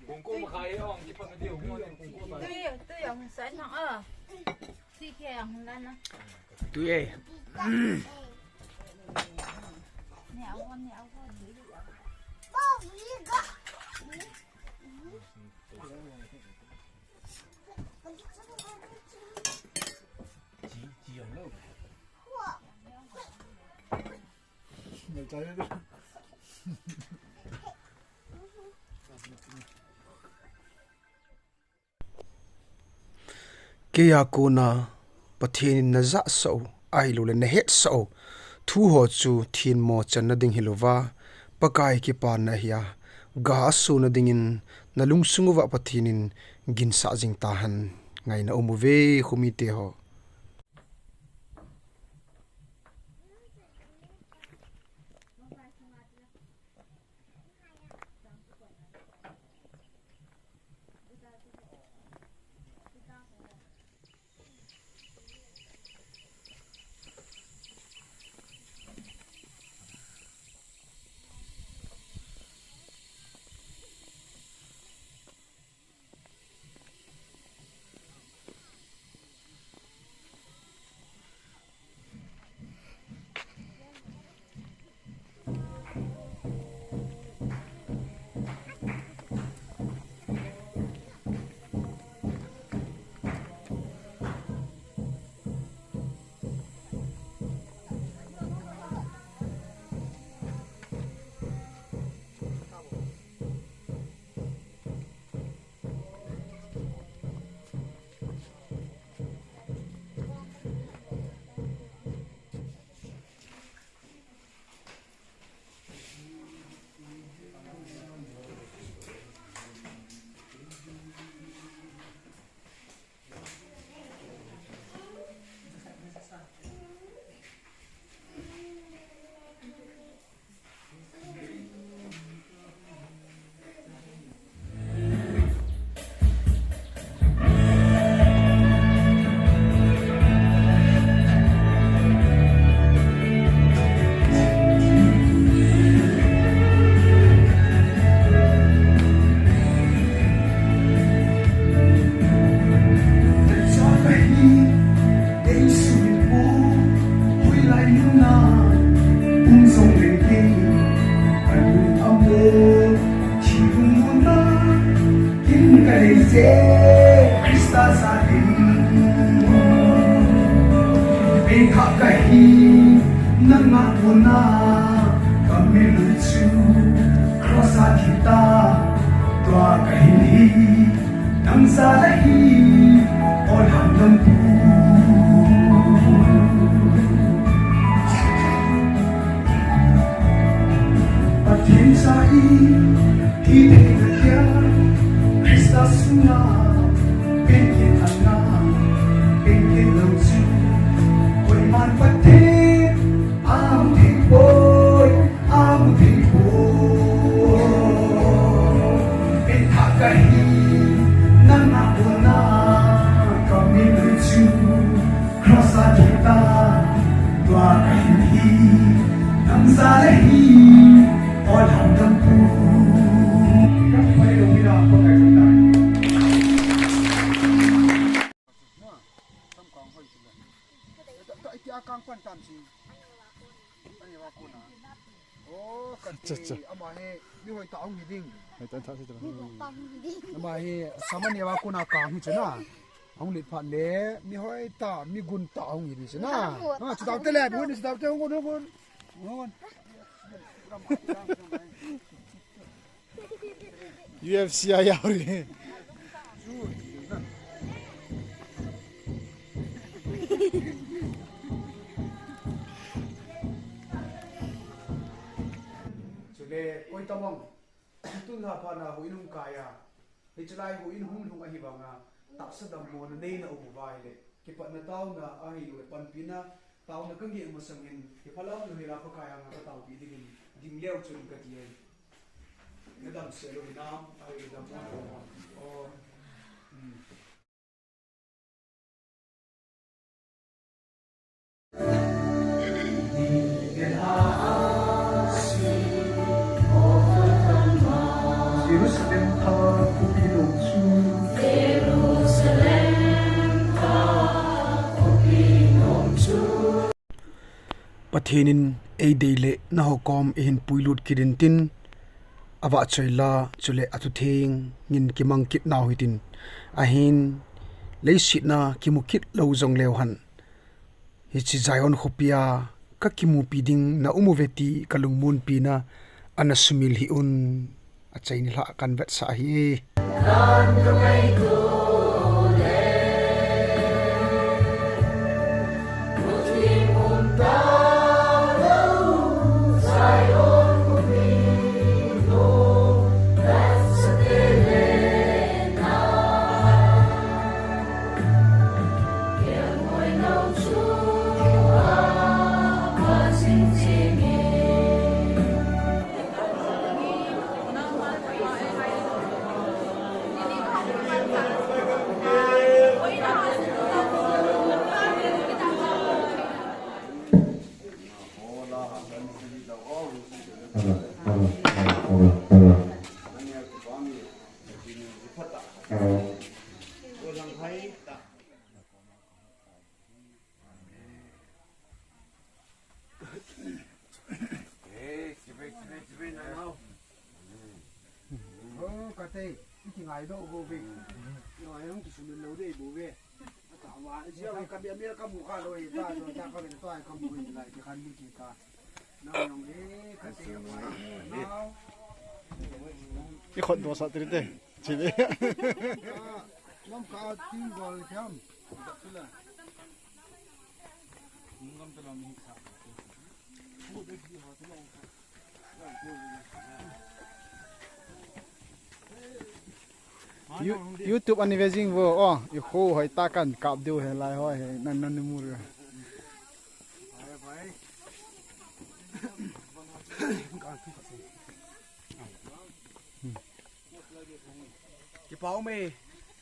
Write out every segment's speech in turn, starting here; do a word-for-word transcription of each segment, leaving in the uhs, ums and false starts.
Kung ko makai ang kipat na diyo mo ang kung ko. Tui, tui ang saan ang ah. Sige ang lana. Tui eh. Ni awan, ni awan. Keiya kona Pathen in najahsah u, ahilouleh nahetsah u thu ho chu themmo channa ding hilouva, Pakai kipana ahi a, ga asohna dingin nalungsung uva Pathen in ginsah jing tahen. Ngaina um uve, khomite ho. Kin ka nei je Krista ja ding. Pengthah kahi, nang a kona ka min chu cross a thi ta, tua kahin hi, nang jal ahi, o lhandampu. Pathen cha in, thi thei nadia, Krista sunga, penthah na, penthah lou chu, koiman Pathen, amu thei poi, amu thei poi. Pengthah kahi, nang a kona, ka min chu, cross a thi ta, tua kahin hi, nang jal ahi, o lhandampu. Ka pai lo mi la ko kai ta. Na, sam kang hoi sila. Ta, ta, iti a kang pan tam si. Ani wa ko na. Oh, ka ti, ama hi, mi hoi ta hung hi ding. Hoi ta, ta, ta. Ama hi, samani wa ko na kang hi chena. Hung lit phat le, mi hoi ta, mi gun ta hung hi ding chena. Ha, chu tau te le, mi hoi ni chu tau te hung gun, hung gun. Hung gun. U F C a yau le. Chule, koi tamang. Tun ha pha na houin hung kai a. Hiche lai houin hung lhung ahi vanga. Tahsa dammo na nei na um uva ahile. Kipatna taona ahilouleh panpina. Taona ka ngeh masangin, hi phalam lou hila Pakai anga ka taopi dingin, ding leu chun ka ti ahi. Na damsel u hinam, ahi dammo. Oh. Hmm. Pathen in eidei le naho kom eihin puilut kit in tin, avahchoi la chule athutheng in kimang kit nau hitin, ahin leiset a kimu kit lou jong leu hen, hiche Zion khopia kakimupi ding na um uve ti kalungmonpi na ana sumil hih un. Achaini lhah kan vetsah ahi. Oh, kate, iti ngai do bo be. Yo, ayong kisumil lo de bo be. Ata wa, jia ka bi amir ka mu ka lo e ta, do ta ka be to ai ka mu lai ke kan ni ke ta. Nang yong e, kate. I khot do sa tri te. Chi be. Lam ka ting gol thiam. You-, YouTube ani ve jing vo, oh, i kho hoi ta kan kap diu he lai hoi he, nan, nan ni mu re. Kipa um e,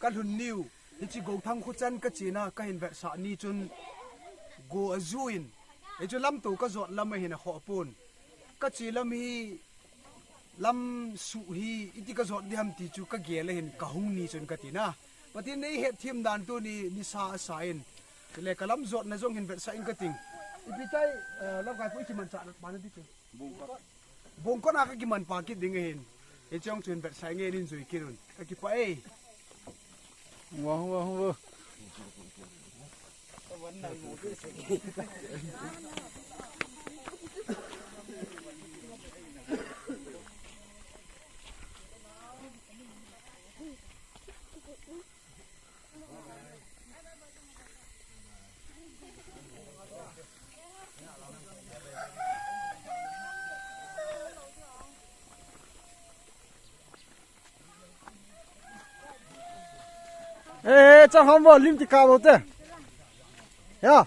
ka lhun niu, hiche Gothang khuchan ka chena, ka hin vetsah ni chun, go a ju in, hichu lamto ka jot lam a hin a khoh pon. Ka che lam hi, lam suh hi, iti ka jot di ham ti chu ka gel a hin ka hung ni chun ka ti na. Pathen in ei hetthem dan tuni, ni sa a sa in. Chule ka lam jotna jong hin vetsah in ka ting. Ipi tai, eh, lamkai pu i kimanchah na pa na ti chu. Bongkot a ka kiman pa kit ding ahin. Hiche jong chun vetsah nge nin jui kit un. Ka kipah e. Hung vo, hung vo, hung vo. Eh, eh, chang ham vo, lim kikap vo te. Ya.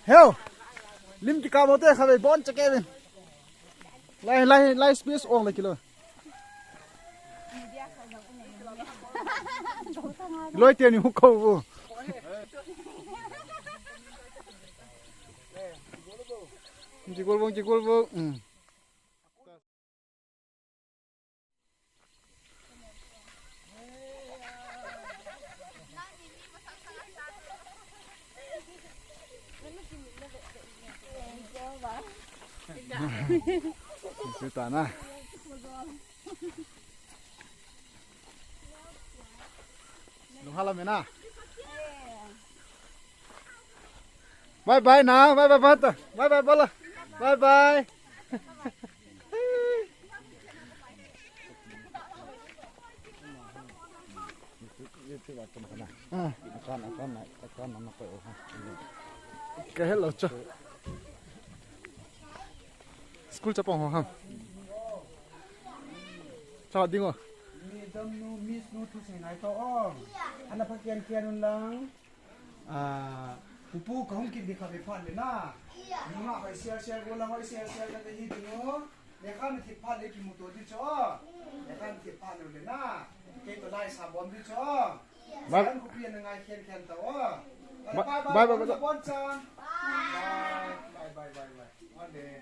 Heo. Lim kikap vo te, kha ve bon chake vin. Lai, lai, lai space ong le kilo. Loi te ni hu ko vo. Kigol vo, kigol vo. Hmm. Sita na. Lung hala mena. Bye bye na, bye bye bye. Bye bye bala. Bye bye. Ah. Ka hello cho. School chapang ho ham. Cha ding o. Madam nu, Miss nu thu sei nai to o. Ana pha kian kian un lang. Ah, pupu ka hung kit di kha ve phat le na. Nunga hoi sial sial go lang hoi sial sial ka te hi ding o. Lekha na thip phat le kimuto di cho. Lekha na thip phat le na. Kei to lai sa bom di cho. Bye. Sa an kupi na ngai khen khen to o. Bye, bye, bye, bye. Bye, bye, bye, bye. Bye, bye, bye, bye. One day.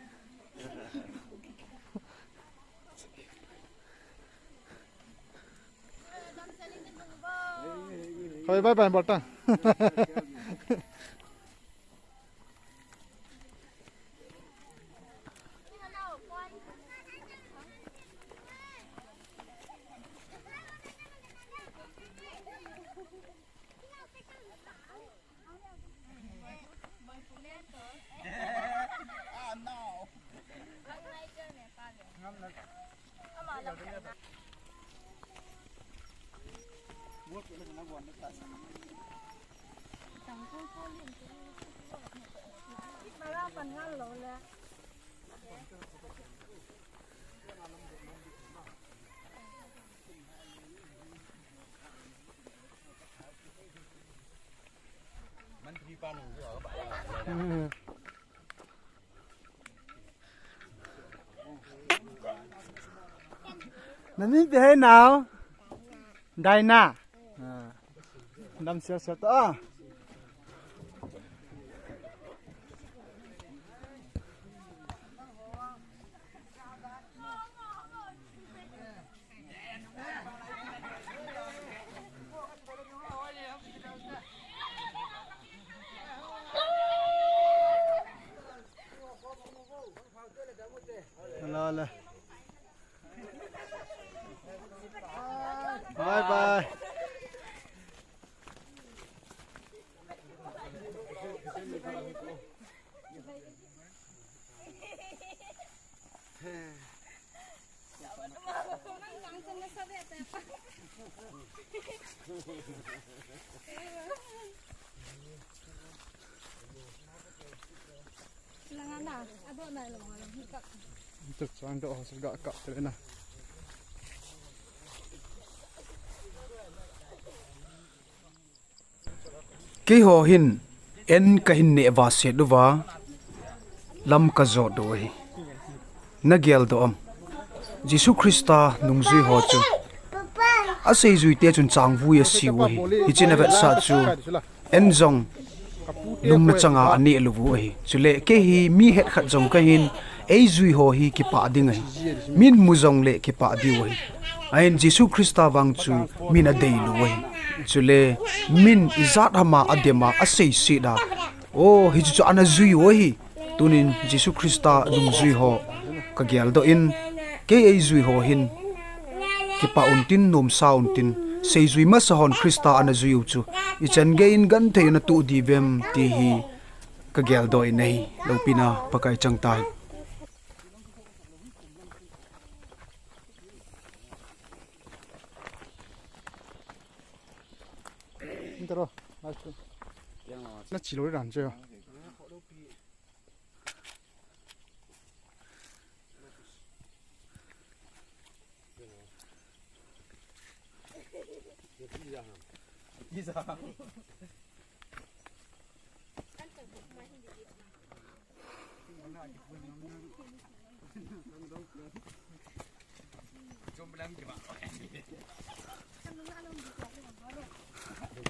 Bye bye bye, bol tan. Nami behave now. Daina. Ah. Nam sial sial ta. Hello, hello. Bye bye. Keiho hin en kahin neh vase uva, lam kajot u ahi. Nageldoh am? Jesu Christa nungjui ho chu aseijuite chun changvui asiu ahi. Hichun avetsah chu en jong lungna changa aneh lou u ahi. Chule kei hi mi het khat jong kahin, eijui ho hi kipah ding ahi. Min mu jongle kipah diu ahi. Ahin Jesu Christa vang chu min adei lou u ahi. Chule min ijat hama adem a aseiset a, o, hichu chu ana jui u ahi. Tunin Jesu Christa nungjui ho kageldoh in, kei eijui ho hin kipah untin, nomsa untin, seijui masa hon Christa ana jui u chu ichan gei in genthei in atoh diu vem ti hi kageldoh in ahi. Loupina Pakai chang tai. Intro, nice to. Na chilo ran che.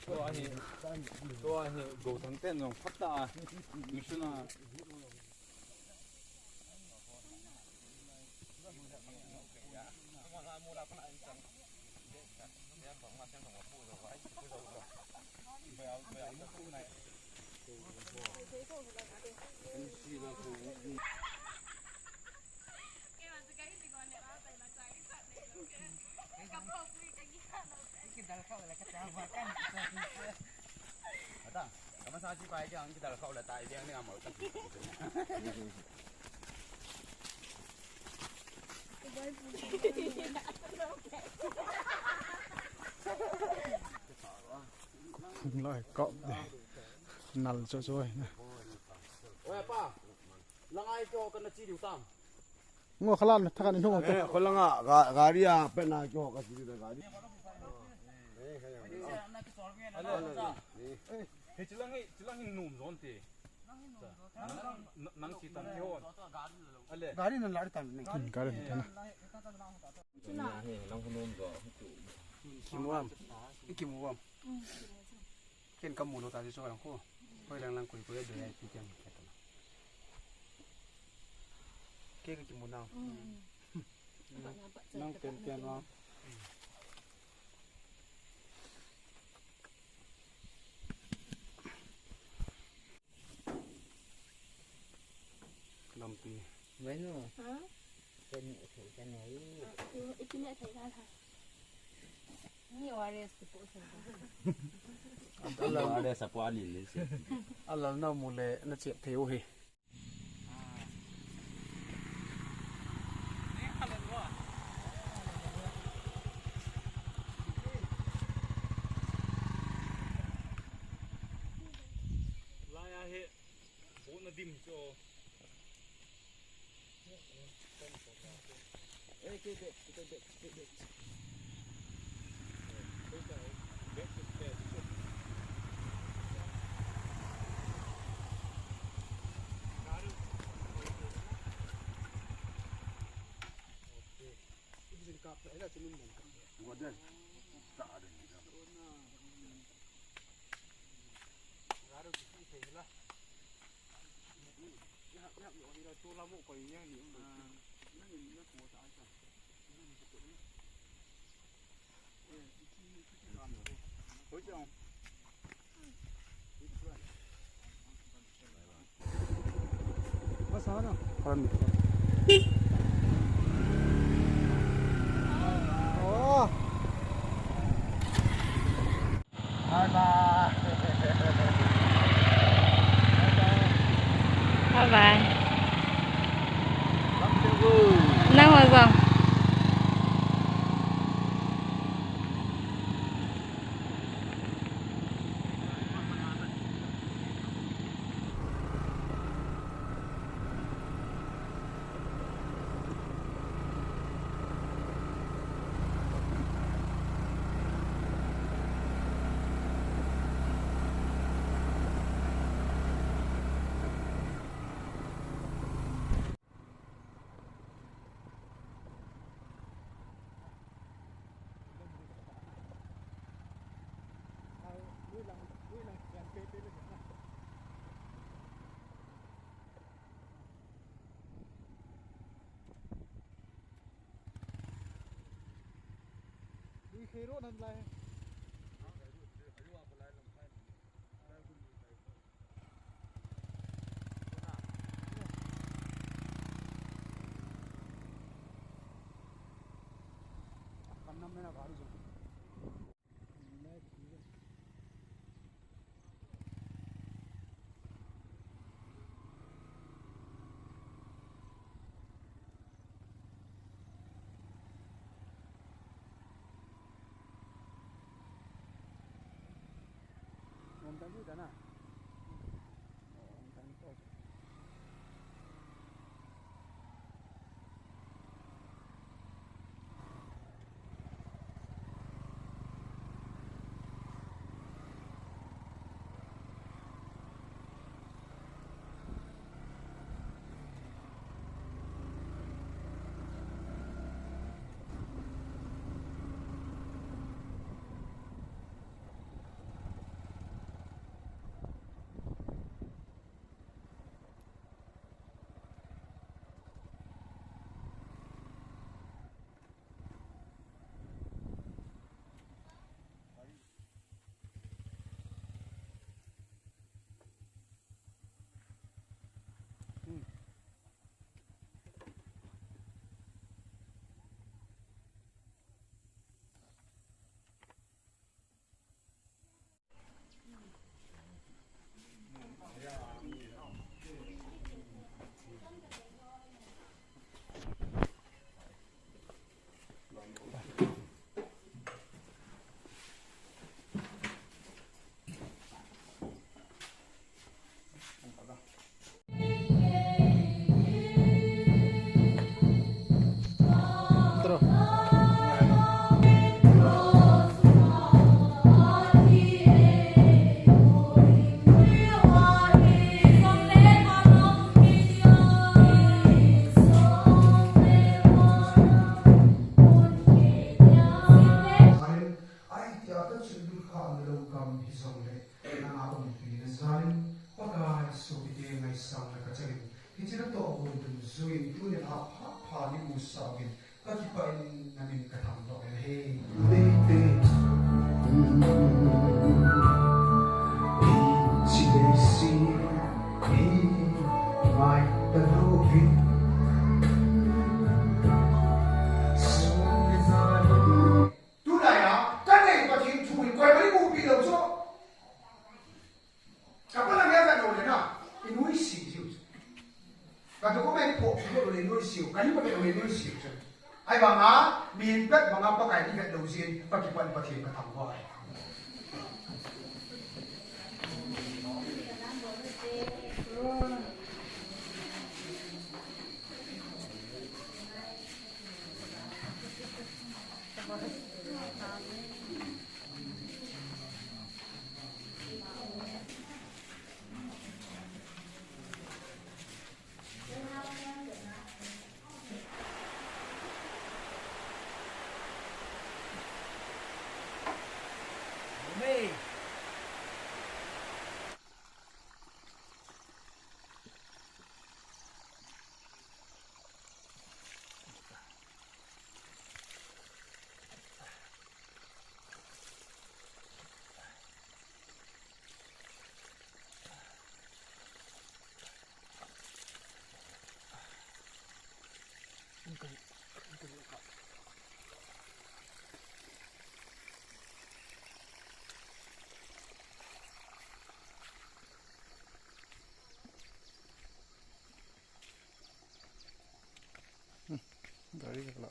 Tua hi, tua hi, go thang ten jong phat ta a, mission a. Ata, kaman sa si pai jang, kidal kau la tai jang ni amal kan. Lai kop de. Nal cho cho na. Oya pa. Langai cho kana chi diu tam. Ngo khalan thakan in hung. Eh, kholanga ga-, gari a pena cho ka chi da gari. He chilang hi, chilang hi num zon te. Nang, nang, nang chi tam te hon. Ale. Gari nan lari tam ne. Hmm, gari nan tan. Kimuam. Ikimuam. Ken kamu lo ta si so lang ko. Hoi lang lang koi koi do ya pi ken. Ke kimu na. Nang ken ken wa. Bueno. Ha? Kani thei kani. Iti ne thei ka tha. Ni O R S ki po thei ka. Ala O R S a po ali le se. Ala na mu le na chep thei u hi. Lai a hi. Bo na dim cho. Bye bye. Bye bye. Nang ho jong. Ai tia ka chun dul kha na lo kam hi jong le, na a um pi na jalin, Pakai sopite ngaisang na ka changin, hiche na toh bun dun juin, tunin a pha pha ni mu sauvin, ka kipah in na min ka thangdoh in ahi. Leite, hiche leiset hi, mai ta louvin, Ahivanga, mihem pet banga Pakai ni vet lou jin, kakipan Pathen kathangvah e. Gari ka la.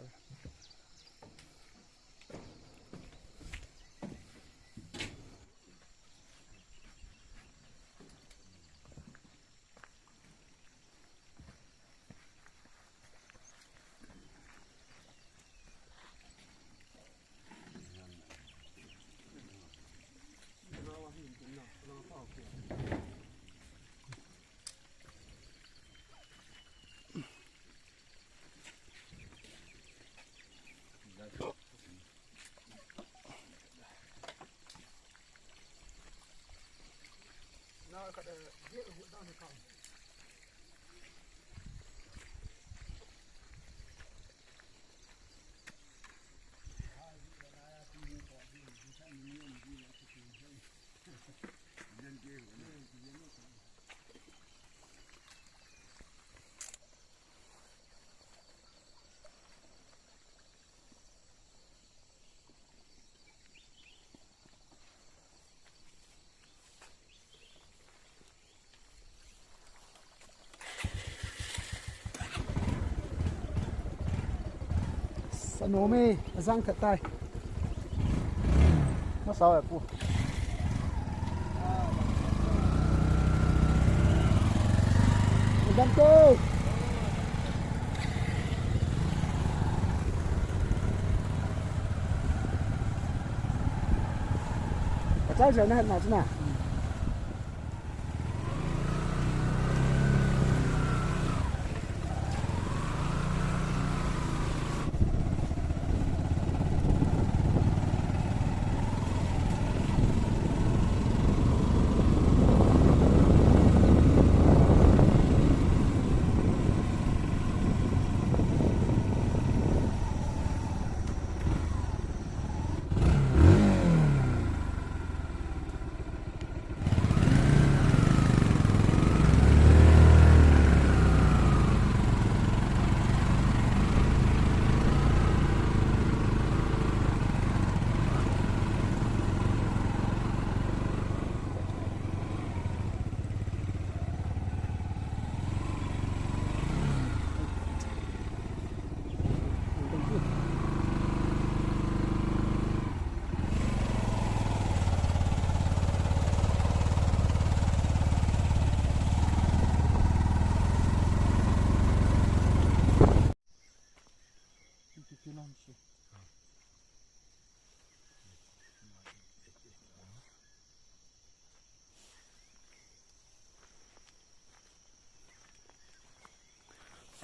Sa nom e, ajang khat tai. Masa e pu. Dam te. Ka chai jao na, na chu na.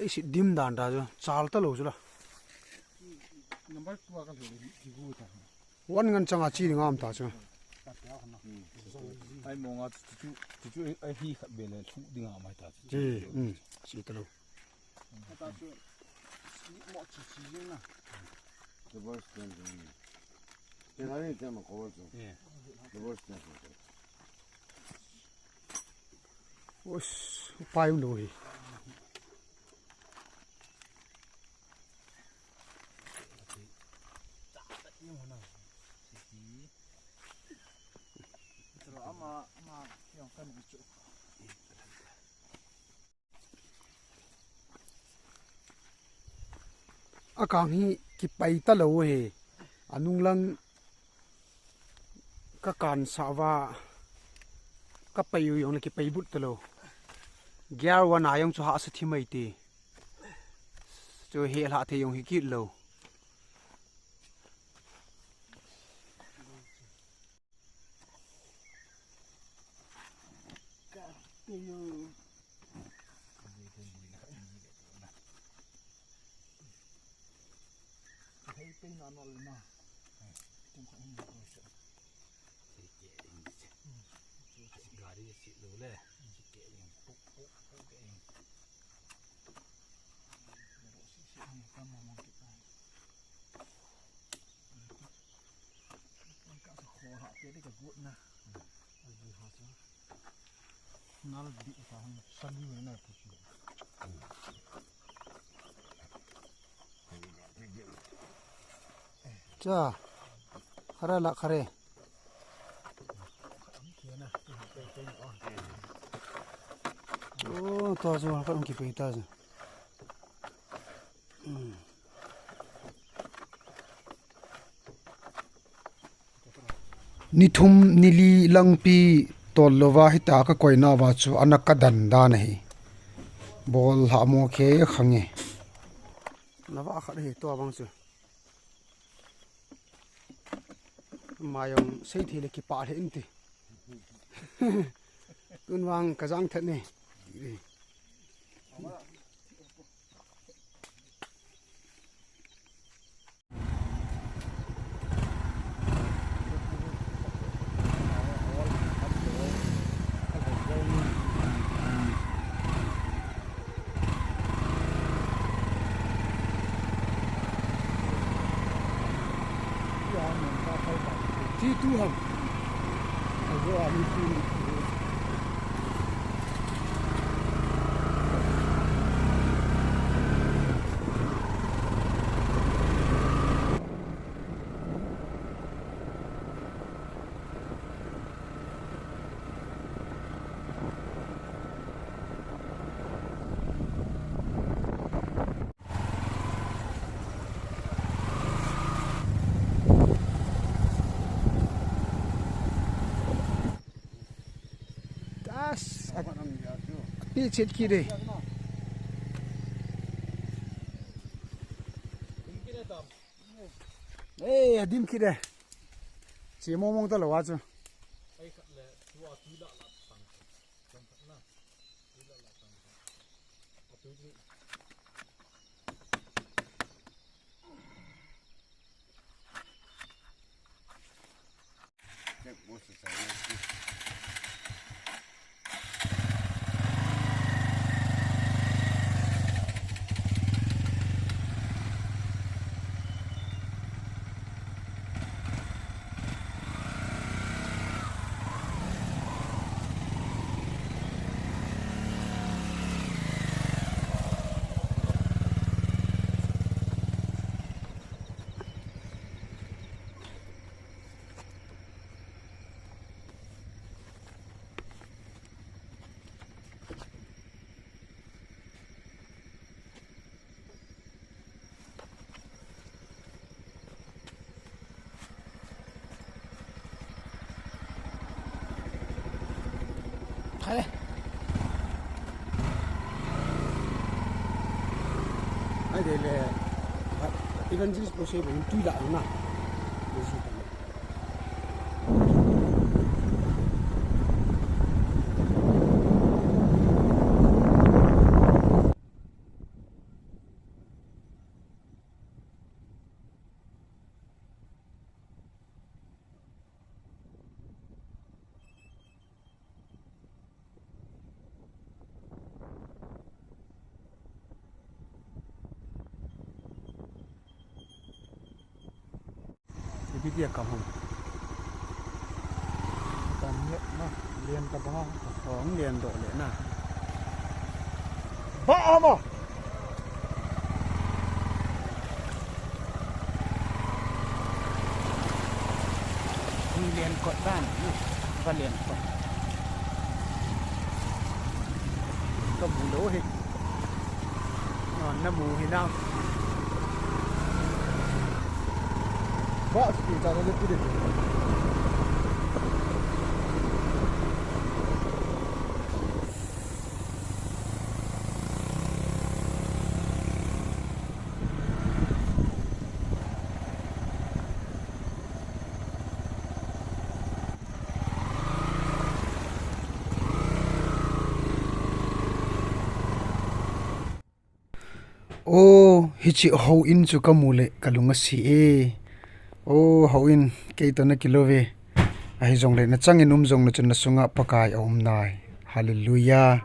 Ei, si dim dan ta chu, chal ta lou chu la. Number two a ka lhut hi gu ta. One ngan changa chi ding am ta chu. Ai monga chu chu chu ai hi khat be le lhu ding am ai ta chu. Ji, um, si ta lou. Ta chu ni mo chi chi na. The worst thing. Te la ni te ma ko chu. Yeah. The worst thing. Us, upai um lou hi. Ama, ama, yang kan bicu. Akang hi kipai talou hi. Anung lang ka kansah uva, ka pai u jongle kipai but talou. Gear one a jong chu hahsa thim mai ti. Chu helhah thei jong hi kit lou. Cha, khare la khare. Oh, to chu ka um kipe ta chu. Hmm. Ni thum ni li langpi tol louva hita ka koina uva chu ana ka dan dan ahi. Bol ha mo khe khange. Na va khat hi to bang chu. Ama jong sei thei le kipah le inte. Tun vang ka jang that ne. Ti tu ham. Ajo ami tu. Das, ati chet ki de. Ei, adim ki de. Che mong mong ta lo a chu. Hai. Ai de le. Evangelist ko se bo tui la na. Ipi tia ka hung. Ka miet na, lian ka bang a. Hong lian doh le na. Ba ama. Hong lian kot dan, na. Ba lian kot. Ka mu lo hi. Na mu hi na. Ba, si cha le pi de. O, hiche houin chu kamu le kalung asi e. O, houin, kei toh nakilou ve. Ahijongle nachangin um jongle chun nasunga Pakai aum nai. Hallelujah.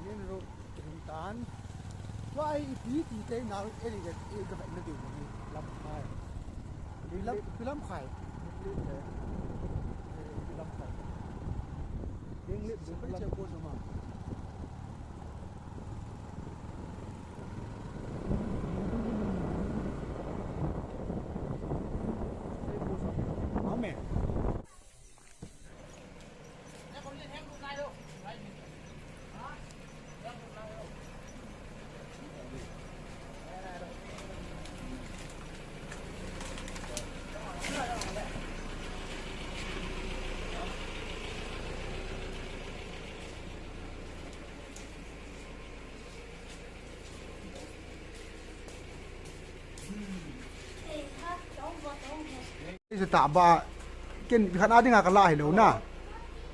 Main road hung tan. Tua hi ipi ti te na road area ka, ka vet na diu hi lam khai. Pi lam, pi lam khai. Pi lam khai. Ding lip, ding lip. Amen. Isa ta ba, ken khat a dinga kala hilou na.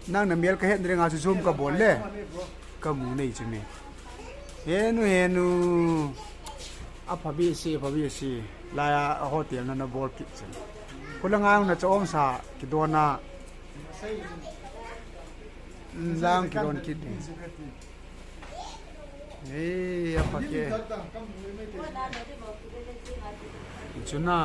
Nang na mel kahet ringa chu zoom kabol le. Kamu nei chu mi. Henu, henu. Apha behseh, apha behseh. Laiya hotel na nabol kit chu. Khulanga na chom sa kidona. Mm, lang kidon kit ni. Ei, apha ke. Chuna.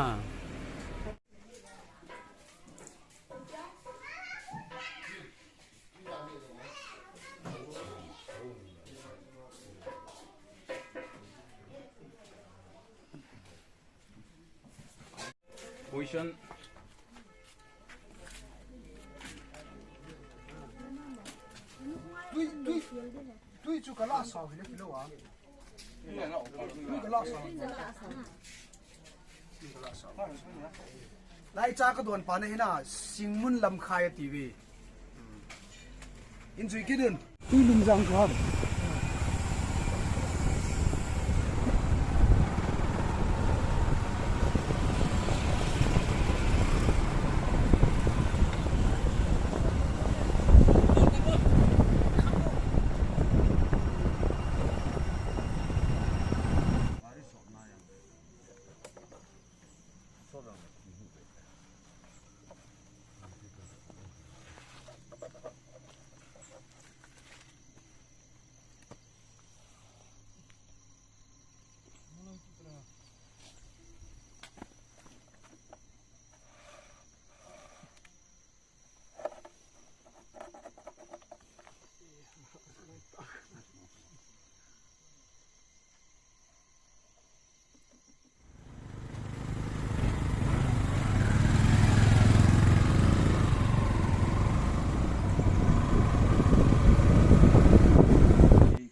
Position. Tui, tui, tui chu kala sao hile kilou a. Tui kala sao. Tui kala sao. Lai cha kadon pa na hina Singmun Lamkhai ati ve. In jui kidun. Tui lum jang kha.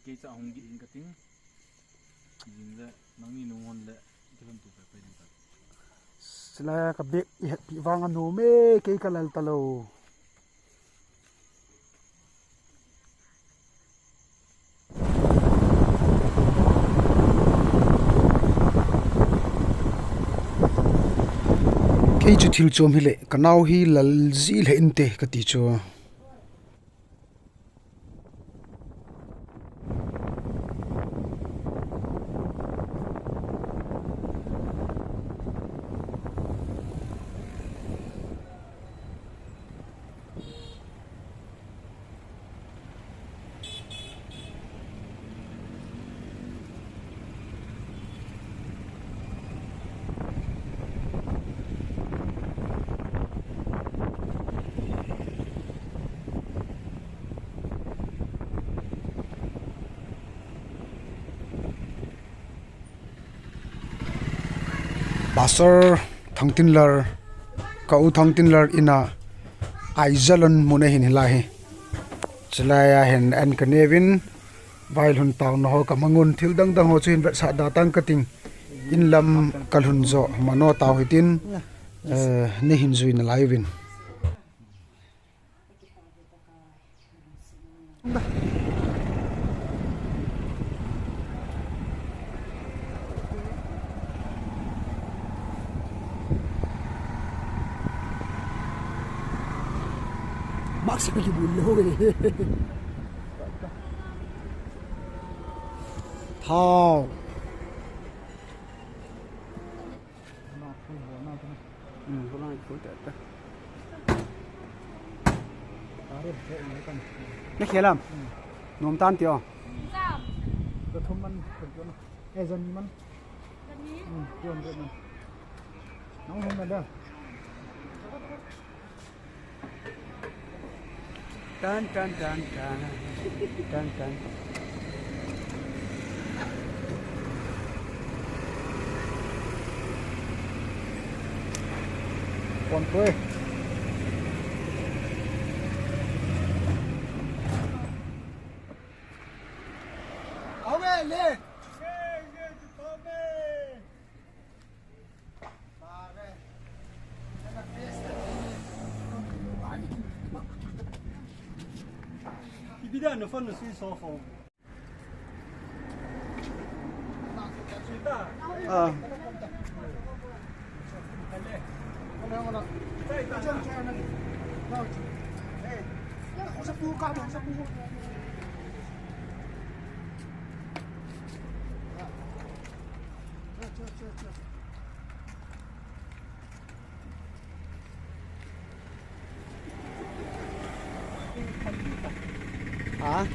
Kei cha hung gih in ka ting. Jing le, nang ni nung hon le, kilom tu pe pe ding ta. Sila ka bek i het pi vang a nom e, kei ka lal ta lo. Kei chu thil chom hile, ka nao hi lal ji le inte ka ti chu. Asor Thangtinlal, ka u Thangtinlal ina Aijalon mun ahin hilai hi. Chulai a hin an ka neuvin, vailhun taona ho ka mangun, thil dang dang ho chu hin vetsah da tang ka ting. In lam ka lhun jo mano tau hitin, eh, ni hin jui nalai uvin. Mask paki bul lo eh. Thao. Na khel am? Nom tan tio. Ka thum man, ka thum man. Eh, jani man. Jani? Hmm, two hundred man. Nang hom na da. Tan, tan, tan, tan. Tan, tan. Kon toi. Awe le. Ibida no phone no switch off. Ah. Ha?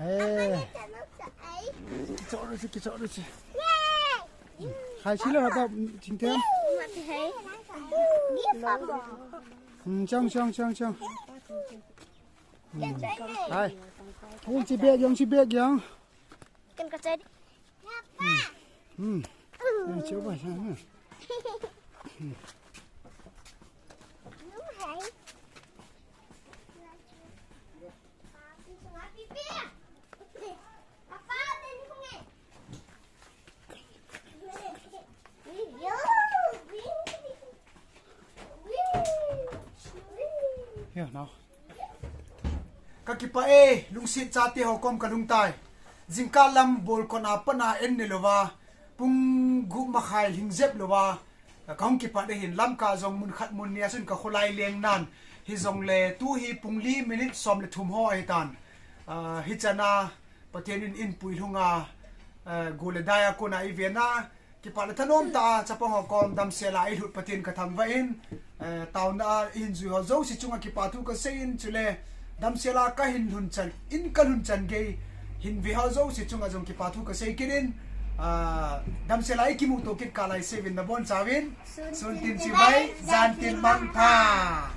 Eh. Kichok deh, kichok deh. Hai, sila apa, Cingtian? Hmm, chang, chang, chang, chang. Hmm. Hai. Yang si bek, yang si bek, yang. Kan ka cari. Hmm. Hmm. Yang coba sana. Hmm. Kakipah e, lungset chate ho kom kalhung tai. Jingkah lam bolkot a pat a en ne louva, pung gup makhai lhing jep louva kahung kipat ahin, lamkah jong mun khat mun ni a chun kakholai leng nan, hijongle tu hi pung li minute som le thum ho ahitan. Hichan a Pathen in eipui lhung a, gol le dai a kona eiven a, kipa le thanom tah a chapang ho kom damsel a eilhut Pathen kathangvah in, taona a ihin jui ho jouse chunga kipa thu kasei in, chule damsel a kahin lhun chan in, kalhun chan gei hin ve ho jouse chunga jong kipa thu kasei kit in, damsel a eikimuto kit kah lai seuvin nabonchauvin sun tin chibai, jan tin mangpha.